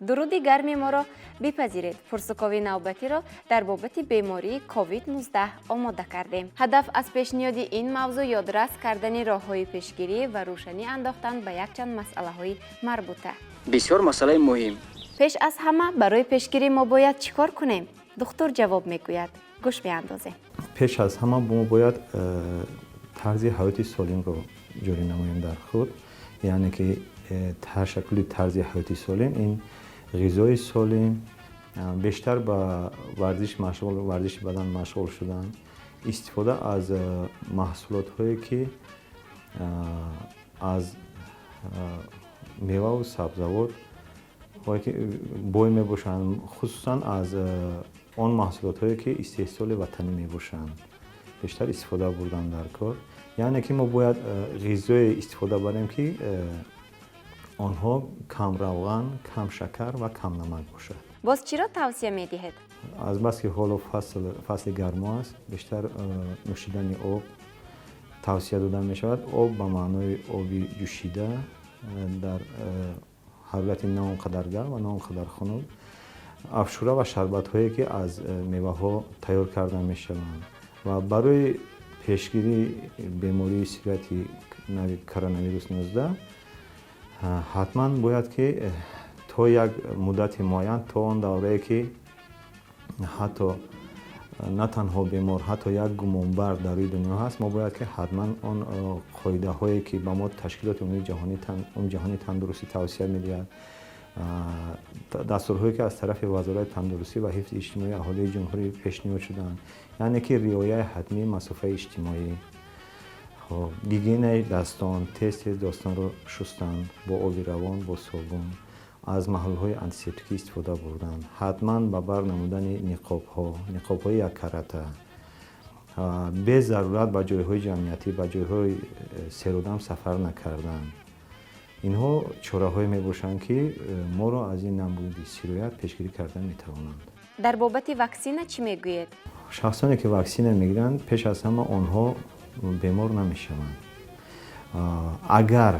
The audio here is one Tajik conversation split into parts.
Дуруди гарми моро бипазиред. Пурсукови навбатиро дар бобати бемории COVID-19 омода кардем. Ҳадаф аз пешниҳоди ин мавзӯъ ёдрас кардани роҳҳои пешгирӣ ва рӯшанӣ андохтан ба якчанд масъалаҳои марбута. Бисёр масъалаи муҳим. Пеш аз ҳама, барои пешгирӣ мо бояд чӣ кор кунем? Духтур ҷавоб мегӯяд, гӯш меандозем. Пеш аз ҳама мо бояд тарзи ҳаёти солимро ҷорӣ намоем дар худ, яъне ки ташаккули тарзи ҳаёти солим ин ғизои солим, бештар ба варзиш машғул, варзиши бадан машғул шудан, истифода аз маҳсулотҳое, ки аз меваву сабзавот ки бой мебошанд, хусусан аз он маҳсулотҳое, ки истеҳсоли ватанӣ мебошанд, бештар истифода бурдан дар кор. Яъне ки мо бояд ғизое истифода барем, ки онҳо камравған, камшакар ва камнамак бошад. Боз чиро тавсия медиҳед? Азбаски ҳоло фасли гармо аст, бештар нӯшидани об тавсия дода мешавад. Об ба маънои оби ҷӯшида дар ҳарорати на он қадар гарм ва на он қадар хунук, афшура ва шарбатҳое, ки аз меваҳо тайёр карда мешаванд. Ва барои пешгирии бемории сирояти нави коронавирус 19 ҳатман бояд, ки то як муддати муайян, то он даврае, ки ҳатто на танҳо бемор, ҳатто як гумонбар дар рӯи дунё ҳаст, мо бояд, ки ҳатман он қоидаҳое, ки ба мо Ташкилоти Умумиҷаҳонии тандурустӣ тавсия медиҳад, дастурҳое, ки аз тарафи Вазорати тандурустӣ ва ҳифзи иҷтимоии аҳолии ҷумҳурӣ пешниҳод шудаанд, яъне ки риояи ҳатмии масофаи иҷтимоӣ, гигиенаи дастон, тез тез дастонро шустан бо оби равон, бо собун, аз маҳлулҳои антисептикӣ истифода бурдан, ҳатман ба бар намудани ниқобҳо, ниқобҳои яккарата, безарурат ба ҷойҳои ҷамъиятӣ, ба ҷойҳои серодам сафар накардан. Инҳо чораҳое мебошанд, ки моро аз ин намуди сироят пешгирӣ карда метавонанд. Дар бобати ваксина чӣ мегӯед? Шахсоне, ки ваксина мегиранд, пеш аз ҳама онҳо бемор намешаванд. Агар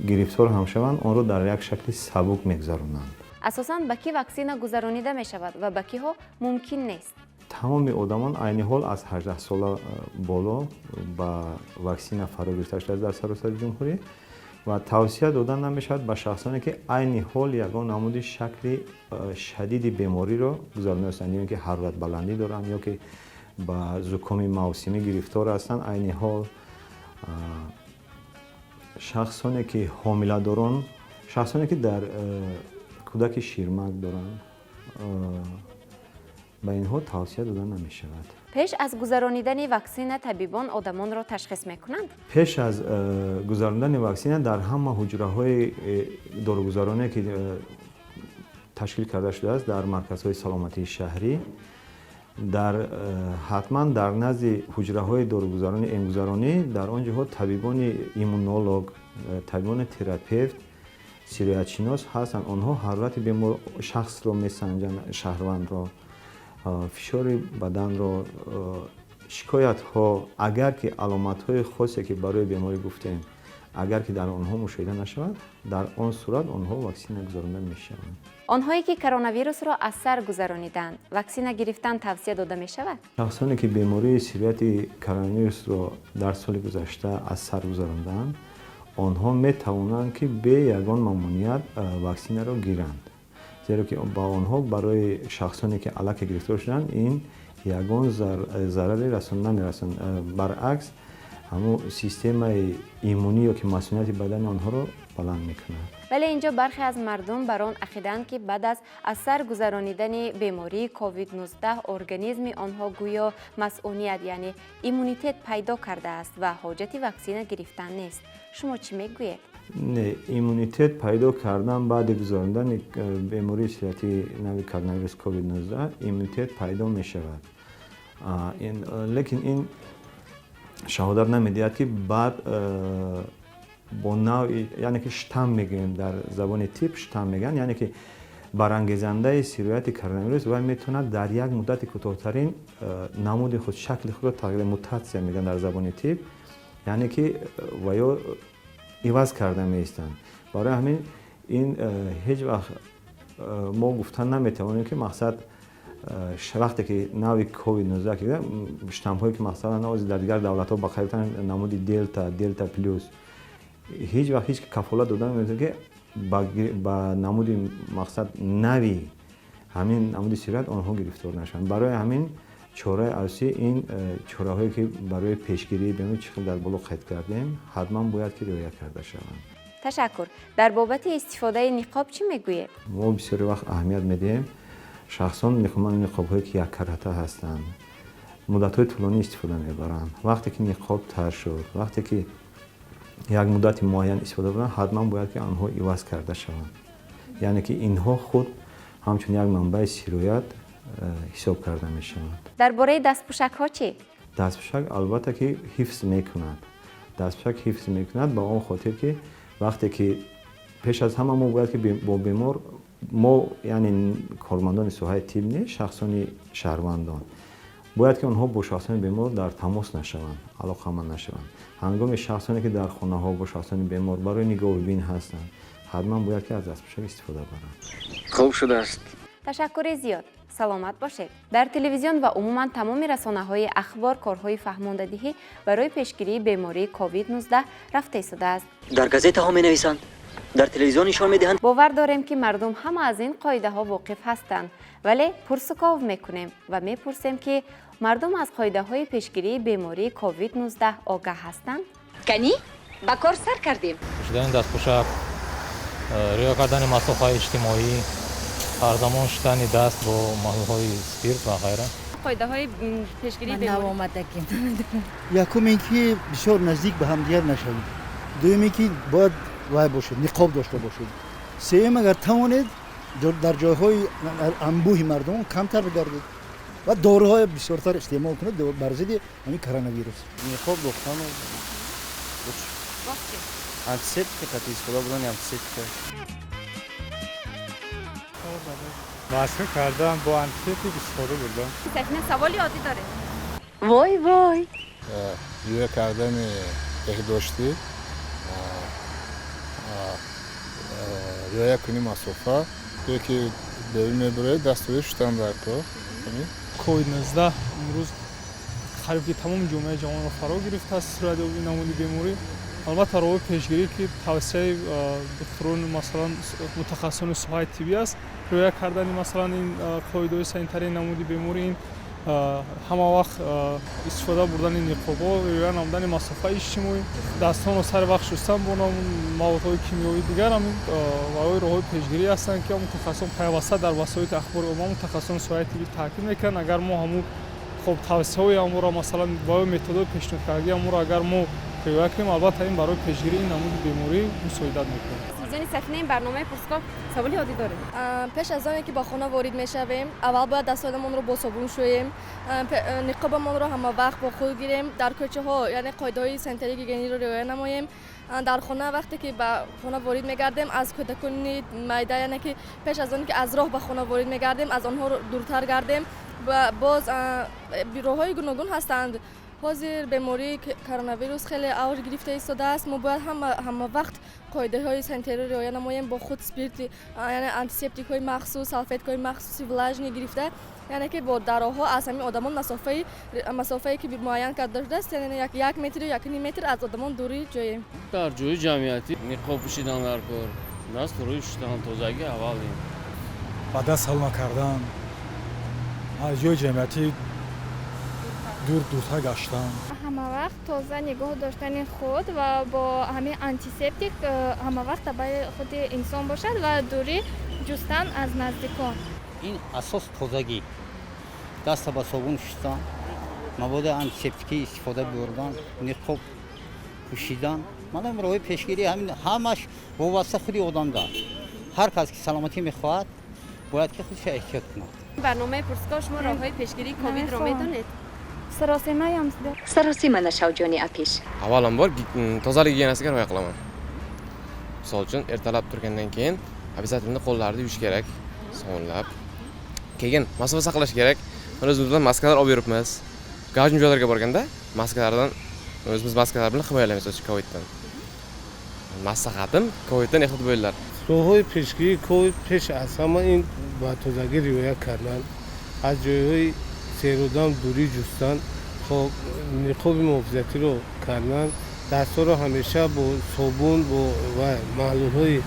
гирифтор ҳам шаванд, онро дар як шакли сабук мегузаронанд. Асосан ба кӣ ваксина гузаронида мешавад ва ба киҳо мумкин нест? Тамоми одамон айни ҳол аз 18 сола боло ба ваксина фаро гирифта шудааст дар саросари ҷумҳурӣ ва тавсия дода намешавад ба шахсоне, ки айни ҳол ягон намуди шакли шадиди бемориро гузаронидаастанд, ё ин ки ҳароратбаландӣ доранд, ё ки ба зукоми мавсимӣ гирифтор ҳастанд айни ҳол, шахсоне, ки ҳомиладорон, шахсоне, ки дар кӯдаки ширмак доранд, ба инҳо тавсия дода намешавад. Пеш аз гузаронидани ваксина табибон одамонро ташхис мекунанд? Пеш аз гузаронидани ваксина дар ҳама ҳуҷраҳои доругузароние, ки ташкил карда шудааст дар марказҳои саломатии шаҳрӣ, дар ҳатман дар назди ҳуҷраҳои дорugузаронӣ, эмгузаронӣ, дар он ҷоҳо табибони иммунолог, табибони терапевт, сироятшинос ҳастанд. Онҳо ҳарорати бемор шахсро месанҷанд, шаҳрвандро, фишори баданро, шикоятҳо. Агар ки аломатҳои хосе, ки барои беморӣ гуфтем, агар ки дар онҳо мушоҳида нашавад, дар он сурат онҳо ваксина гузаронда мешаванд. Онҳое, ки коронавирусро аз сар гузарониданд, ваксина гирифтан тавсия дода мешавад? Шахсоне, ки бемории сирояти коронавирусро дар соли гузашта аз сар гузаронданд, онҳо метавонанд, ки бе ягон мамоният ваксинаро гиранд, зеро ки ба онҳо, барои шахсоне, ки аллакай гирифтор шуданд, ин ягон зараре намерасонад. Баръакс, ҳамун системаи иммунӣ ё ки масунияти бадани онҳоро баланд мекунад. Вале инҷо бархе аз мардум бар он ақидаанд, ки баъд аз сар гузаронидани бемории COVID-19 организми онҳо гӯё масуният, яъне иммунитет пайдо кардааст ва ҳоҷати ваксина гирифтан нест. Шумо чӣ мегӯед? Не, иммунитет пайдо кардан баъди гузарондани бемории сироятии нави коронавирус COVID-19 иммунитет пайдо мешавад, лекин ин шаҳодат намедиҳад, ки баъд бо навъи, яъне ки штамм мегӯем, дар забони тиб штамм мегӯянд, яъне ки барангезандаи сирояти коронавирус, вай метавонад дар як муддати кӯтоҳтарин намуди худ, шакли худро тағйир, мутатсия мегӯянд дар забони тиб, яъне ки ва ё иваз карда меистанд. Барои ҳамин ин ҳеҷ вақт Мо гуфтан наметавонем, ки мақсад, вақте ки нави COVID-19 ки штаммҳое, ки масалан ҳозир дар дигар давлатҳо ба қайд намуди Делта, Делта плюс, ҳеҷ вақт ҳеҷ кафолат дода наметавонад, ки ба намуди, мақсад, нави ҳамин намуди сироят онҳо гирифтор нашаванд. Барои ҳамин чораи асосӣ ин чораҳое, ки барои пешгирии беморӣ, чӣ хел дар боло қайд кардем, ҳатман бояд ки риоя карда шаванд. Ташаккур. Дар бобати истифодаи ниқоб чӣ мегӯед? Мо бисёри вақт аҳамият медиҳем, шахсон ниқобҳое, ки яккарата ҳастанд, муддатҳои тӯлонӣ истифода мебаранд. Вақте ки ниқоб тар шуд, вақте ки як муддати муайян истифода буранд, ҳатман бояд ки онҳо иваз карда шаванд. Яъне ки инҳо худ ҳамчун як манбаи сироят ҳисоб карда мешаванд. Дар бораи дастпӯшакҳо чӣ? Дастпӯшак, албатта, ки ҳифз мекунад. Дастпӯшак ҳифз мекунад ба он хотир, ки вақте ки пеш аз ҳама мо бояд ки бо бемор мо, яъне кормандони соҳаи тиб не, шахсони шаҳрвандон бояд ки онҳо бо шахсони бемор дар тамос нашаванд, алоқаманд нашаванд. Ҳангоми шахсоне, ки дар хонаҳо бо шахсони бемор барои нигоҳубин ҳастанд, ҳатман бояд ки аз дастпӯшак истифода баранд. Хуб шудааст. Ташаккури зиёд, саломат бошед. Дар телевизион ва умуман тамоми расонаҳои ахбор корҳои фаҳмондадиҳӣ барои пешгирии бемории COVID-19 рафта истодааст. Дар газетаҳо менависанд, дар телевизион нишон медиҳанд. Бовар дорем, ки мардум ҳама аз ин қоидаҳо воқиф ҳастанд, вале пурсуков мекунем ва мепурсем, ки мардум аз қоидаҳои пешгирии бемории COVID-19 огаҳ ҳастанд? Канӣ, ба кор сар кардем. Пӯшидани дастпӯшак, риоя кардани масофаи иҷтимоӣ, ҳар замон шустани даст бо маҳлулҳои спирт ва ғайра. Қоидаҳои пешгирии беморӣ. Навомадагим. Якум ин ки бисёр наздик ба ҳамдигар нашавед, дуюм ин ки бояд вай бошед, ниқоб дошта бошед, сеюм, агар тавонед, дар ҷойҳои анбӯҳи мардум камтар бигардед ва доруҳои бисёртар истеъмол кунед бар зидди ҳамин коронавирус. Ниқоб доштану антисептика, истифода бурдани антисептика. Маска кардан, бо антисептик истифода бурдам. Сафина, саволи оддӣ доред. Вой, вой! Риоя кардани беҳдоштӣ, риоя кунӣ масофа, ё ки берун мебуроед, дасту шустан дар кор. COVID-19 имрӯз қариб ки тамоми ҷомеаи ҷаҳонро фаро гирифтааст. Сироятёбии намуди беморӣ, албатта, роҳи пешгирӣ, ки тавсияи духтурони, масалан, мутахассисони соҳаи тиббӣ аст, риоя кардани, масалан, ин қоидаҳои санитарии намуди беморӣ, ин ҳама вақт истифода бурдани ниқобҳо, риоя намудани масофаи иҷтимоӣ, дастонро сари вақт шустан бо маводҳои кимиёвӣ, дигар ҳамин барои роҳҳои пешгирӣ ҳастанд, ки мутахассисон пайваста дар васоити ахбори омма, мутахассисони соҳаи тиббӣ таъкид мекунанд. Агар мо ҳамун, хоб, тавсияҳои ҳамонро, масалан, барои методҳои пешниҳодкардагии ҳамонро агар мо риоя кунем, албатта, ин барои пешгирии ин намуди беморӣ мусоидат мекунад. Телевизиони Сафина, ин барномаи «Пурсуков», саволи оддӣ доред. Пеш аз оне ки ба хона ворид мешавем, аввал бояд дастҳоямонро бо собун шӯем, ниқобамонро ҳама вақт бо худ гирем, дар кӯчаҳо, яъне, қоидаҳои санитарии гигиениро риоя намоем. Дар хона, вақте ки ба хона ворид мегардем, аз кӯдакони майда, яъне ки пеш аз оне ки аз роҳ ба хона ворид мегардем, аз онҳо дуртар гардем. Боз роҳҳои гуногун ҳастанд. Ҳозир бемории коронавирус хеле авҷ гирифта истодааст. Мо бояд ҳама вақт қоидаҳои санитариро риоя намоем, бо худ спирти, яъне антисептикҳои махсус, салфеткаҳои махсуси влажный гирифта, яъне ки бо дароҳҳо аз ҳамин одамон масофае ки муайян карда шудааст, яъне 1 метру 1,5 метр аз одамон дурӣ ҷоем. Дар ҷои ҷамъиятӣ ниқоб пӯшидан дар кор, дасту рӯй шустан, тозагӣ аввал ин. Ба даст ҳал накардан, аз ҷои ҷамъиятӣ дур, дуртар гаштан. Ҳама вақт тоза нигоҳ доштани худ ва бо ҳамин антисептик ҳама вақт табаи худи инсон бошад ва дурӣ ҷустан аз наздикон. Ин асос тозагӣ, даста ба собун шустан, маводи антисептикӣ истифода бурдан, ниқоб пӯшидан. Манам роҳи пешгирӣ ҳамин, ҳамаш вобаста худи одамда. Ҳар кас ки саломатӣ мехоҳад, бояд ки худша эҳтиёт кунад. Барномаи «Пурсуков», шумо роҳҳои пешгирии ковидро медонед? Саросемаям. Саросима нашав, ҷони апиш. Avvalambor tozalik gigiyenasiga rioya qilaman. Misol uchun, ertalab turgandan keyin обязательно qo'llarni yuvish kerak sovunlab, keyin masofa saqlash kerak. Mana, o'zimiz bilan maskalar olib yuribmiz. Gavjum joylarga borganda maskalardan, o'zimiz maskalar bilan himoyalaymiz o'sha coviddan. Maslahatim, coviddan ehtiyot bo'linglar. Роҳҳои пешгирии ковид пеш аз ҳама ин ба тозагӣ риоя кардан, аз ҷойҳои серодам дурӣ ҷустан, хоб ниқоби муҳофизатиро кардан, дастҳоро ҳамеша бо собун бо ва маҳлулҳои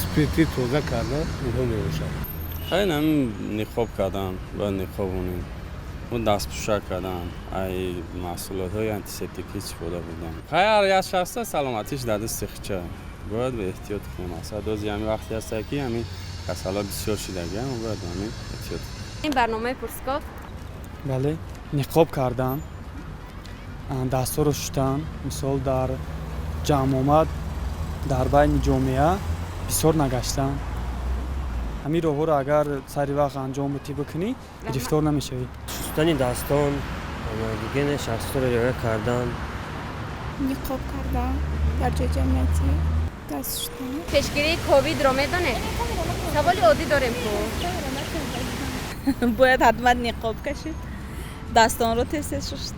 спиртӣ тоза кардан, инҳо мебошад. Хеле ҳамин ниқоб кардан, бояд ниқоб монем, мо дастпӯшак кардан, ай маҳсулотҳои антисептикӣ истифода бурдан. Хай, ҳар як шахса саломатиш дар дасти худша, бояд ба эҳтиёт кунем. Масалан, дози ҳамин вақте ҳаста, ки ҳамин касалҳо бисёр шидагиам, бояд ҳамин эҳтиёт. Ин барномаи Пурсков. Бале, ниқоб кардан, дастҳоро шустан, мисол, дар ҷамъомад, дар байни ҷомеа бисёр нагаштан. Ҳамин роҳҳоро агар сари вақт анҷом битӣ бикунӣ, гирифтор намешавӣ. Шустани дастон, гигиенаи шахсиро риоя кардан. Ниқоб кардан, дар ҷои ҷамъиятӣ даст шустан. Пешгирии ковидро медонед? Саволи оддӣ дорем ку. Бояд ҳатман ниқоб кашид, дастонро тез тез шушт.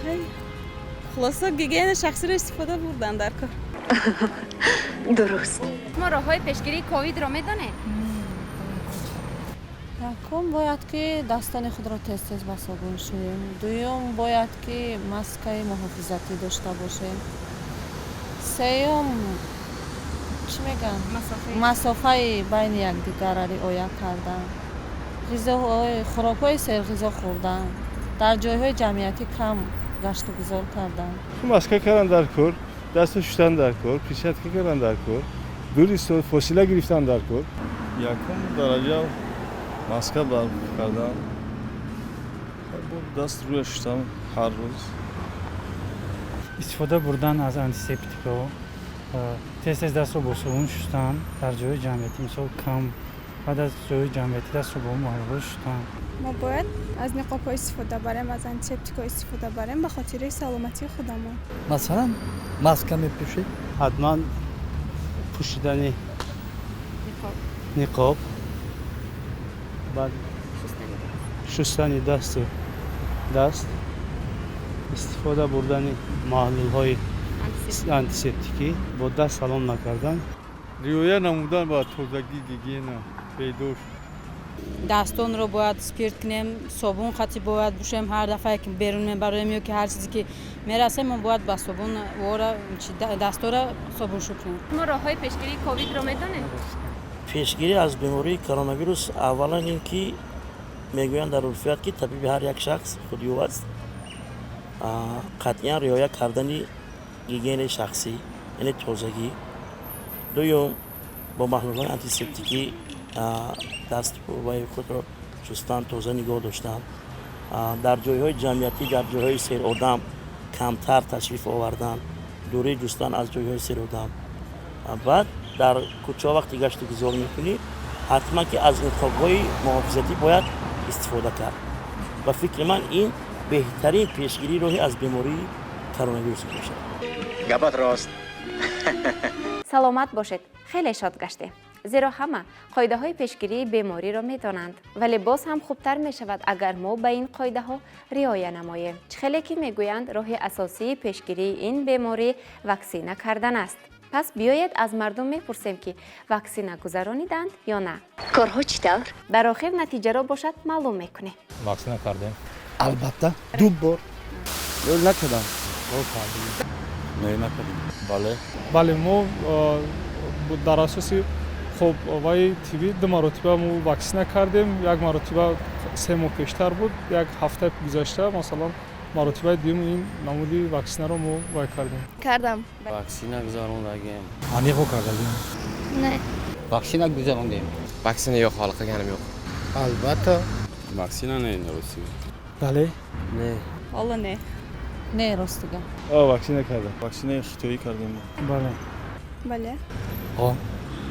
Хеле хулоса, гигиенаи шахсиро истифода бурдан дар кор. Дуруст. Шумо роҳҳои пешгирии ковидро медонед? Якум, бояд ки дастони худро тез тез ба собун шӯем. Дуюм, бояд ки маскаи муҳофизатӣ дошта бошем. Сеюм, чӣ мегӯянд, масофаи байни якдигарро риоя кардан, ғизоҳои, хӯрокҳои серғизо хӯрдан, дар ҷойҳои ҷамъиятӣ кам гашту гузор кардан. Маска кардан дар кор, дасту шустан дар кор, перчатка кардан дар кор, дур истод, фосила гирифтан дар кор. Якум дараҷа маска бар кардан, даст рӯя шустан ҳар рӯз. Истифода бурдан аз антисептикҳо, тез тез дастро бо собун шустан, дар ҷои ҷамъиятӣ, мисол, кам баъд аз ҷои ҷамъиятӣ дастро бо маҳлулҳо шустан. Мо бояд аз ниқобҳо истифода барем, аз антисептикҳо истифода барем ба хотири саломатии худамон. Масалан, маска мепӯшед. Ҳатман пӯшидани ниқоб, баъд шустани дасту даст, истифода бурдани маҳлулҳои антисептикӣ, бо даст салом накардан. Риоя намудан ба тозагӣ, гигиена, беҳдошт. Дастонро бояд спирт кунем, собун қатӣ бояд бушем. Ҳар дафъае ки берун мебароем ё ки ҳар чизе ки мерасем, мо бояд ба собун вора дастора собуншӯ кунем. Шумо роҳҳои пешгирии ковидро медонед? Пешгирӣ аз бемории коронавирус, аввалан ин ки мегӯянд дар урфият, ки табиби ҳар як шахс худи ӯ аст. Қатъиян риоя кардани гигиенаи шахсӣ, яъне тозагӣ. Дуюм, бо маҳлулҳои антисептикӣ даст ваи худро шустан, тоза нигоҳ доштан, дар ҷойҳои ҷамъиятӣ, дар ҷойҳои серодам камтар ташриф овардан, дурӣ ҷустан аз ҷойҳои серодам. Баъд дар кӯчаҳо вақте гашту гузор мекунӣ, ҳатман ки аз ниқобҳои муҳофизатӣ бояд истифода кард. Ба фикри ман, ин беҳтарин пешгирии роҳи аз бемории коронавирус мебошад. Гапат рост. Саломат бошед. Хеле шод гаштем, зеро ҳама қоидаҳои пешгирии бемориро медонанд, вале боз ҳам хубтар мешавад, агар мо ба ин қоидаҳо риоя намоем. Чӣ хеле ки мегӯянд, роҳи асосии пешгирии ин беморӣ ваксина кардан аст. Пас биёед, аз мардум мепурсем, ки ваксина гузарониданд ё на. Корҳо чӣ тавр? Дар охир натиҷаро бошад маълум мекунем. Ваксина кардем. Албатта, ду бор. Накардам. Не, накардем. Бале. Бале, мо дар асоси хоб ваи тиббӣ ду маротиба мо ваксина кардем. Як маротиба 3 моҳ пештар буд, як ҳафта гузашта, масалан, маротибаи дуюм ин намуди ваксинаро мо вай кардем. Кардам. Ваксина гузарондагем. Аниқо кардагем. Не. Ваксина гузарондем. Vaksina yo'q, hali qilganim yo'q. Албатта. Ваксина не, рости. Бале. Не. Ҳоло не. Не, ростига. Ваксина кардам. Ваксинаи хитоӣ кардем. Бале. Бале.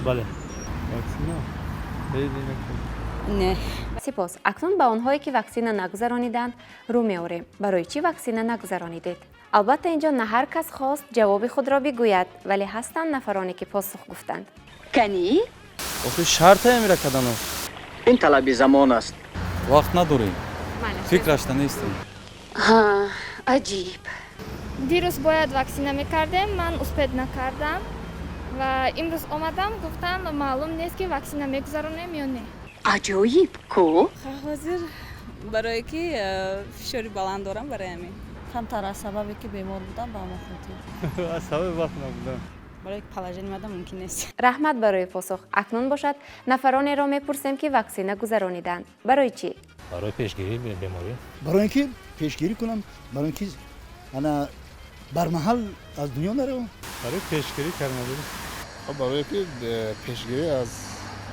Бале. Ваксина Не. Сипос. Акнун ба онҳое, ки ваксина нагузарониданд, рӯ меорем. Барои чӣ ваксина нагузаронидед? Албатта, инҷо на ҳар кас хост ҷавоби худро бигӯяд, вале ҳастанд нафароне, ки посух гуфтанд. Канӣ? Охи, шарте амира кардану. Ин талаби замон аст. Вақт надорем, фикрашта нестем. Ҳа, аҷиб. Дирӯз бояд ваксина мекардем, ман успеть накардам. Ва имрӯз омадам, гуфтанд, маълум нест, ки ваксина мегузаронем ё не. Аҷоиб ку. Ҳозир барое ки фишори баланд дорам, барои ҳамин. Камтар аз сабабе ки бемор будам, ба ҳамон хотир. Аз сабаби вақт набудан. Барои положение мада мумкин нест. Раҳмат барои посух. Акнун бошад, нафаронеро мепурсем, ки ваксина гузарониданд. Барои чӣ? Барои пешгирии беморӣ. Барои ин ки пешгирӣ кунам, барои ин ки ана бармаҳал аз дунё наравам. Барои пешгирии коронавирус. Барое ки пешгирӣ аз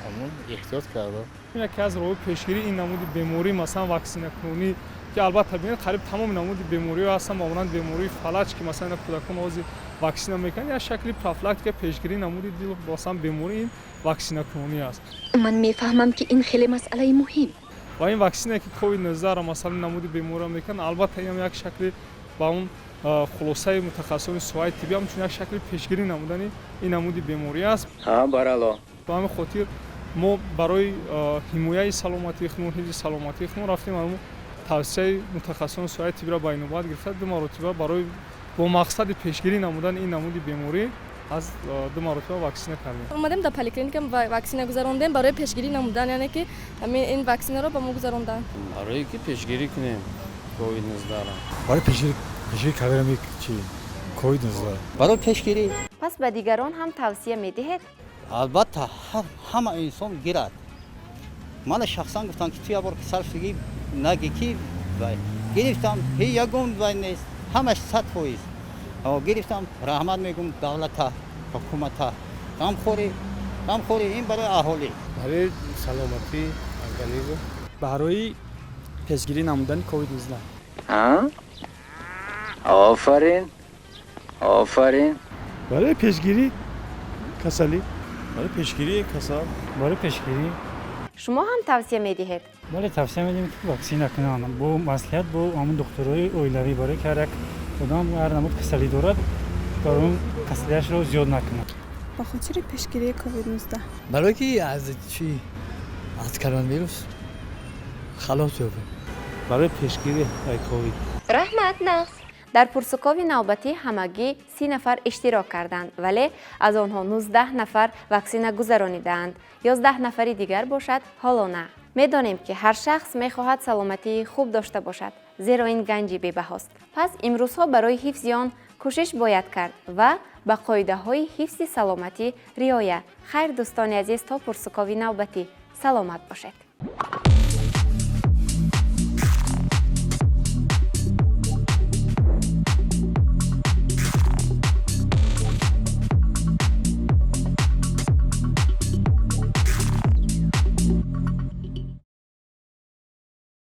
ҳамон эҳтиёт кардан. Яке аз роҳҳои пешгирии ин намуди беморӣ, масалан, ваксинакунонӣ, ки албатта, бинед, қариб тамоми намуди бемориҳо ҳастанд, ба монанди бемории фалаҷ, ки масалан ина кӯдакон ҳозир ваксина мекунанд, як шакли профилактика, пешгирии намуди дил, масалан, беморӣ ин ваксинакунонӣ аст. Ман мефаҳмам, ки ин хеле масъалаи муҳим. Ва ин ваксинае, ки ковид 19 масалан намуди бемориро мекунанд, албатта, инам як шакли, ба он хулосаи мутахассисони соҳаи тиббӣ, ҳамчун як шакли пешгирӣ намудани ин намуди беморӣ аст. Ҳа, барало. Ба ҳамин хотир мо барои ҳимояи саломатии худмон, ҳифзи саломатии худмон рафтем, ҳамун тавсияи мутахассисони соҳаи тиббиро ба инобат гирифта, ду маротиба барои бо мақсади пешгирӣ намудани ин намуди беморӣ аз ду маротиба ваксина кардем. Омадем дар поликлиника, ваксина гузарондем барои пешгирӣ намудан, яъне ки ҳамин ин ваксинаро ба мо гузаронданд. Барое ки пешгирӣ кунем ковид 19. Барои пешгирӣ кардани чи, ковид 19. Барои пешгирӣ. Пас ба дигарон ҳам тавсия медиҳед? Албатта, ҳама инсон гирад. Мана шахсан гуфтам, ки ту як бор касал шудагӣ, наги ки вай гирифтам, ҳеҷ ягон вай нест, ҳамаш 100%. Гирифтам, раҳмат мегӯм давлата, ҳукумата. Ғамхорӣ ин барои аҳолӣ. Барои саломатии организм. Барои пешгирӣ намудани ковид 19. Офарин, офарин. Барои пешгирӣ касалӣ. Барои пешгирии касал. Барои пешгирӣ. Шумо ҳам тавсия медиҳед? Бале, тавсия медиҳем, ки ваксина кунанд бо маслиҳат бо ҳамун духтурои оилавӣ, барое ки ҳар як одам ҳар намуд касалӣ дорад, барои он касалиашро зиёд накунад. Ба хотири пешгирии ковид 19. Барое ки аз чи, аз коронавирус халос ёбем. Барои пешгирӣ ковид. Раҳмат, нағз. Дар пурсукови навбатӣ ҳамагӣ 30 нафар иштирок карданд, вале аз онҳо 19 нафар ваксина гузаронидаанд, 11 нафари дигар бошад, ҳоло на. Медонем, ки ҳар шахс мехоҳад саломатии хуб дошта бошад, зеро ин ганҷи бебаҳост. Пас имрӯзҳо барои ҳифзи он кӯшиш бояд кард ва ба қоидаҳои ҳифзи саломатӣ риоя. Хайр, дӯстони азиз, то пурсукови навбатӣ, саломат бошед.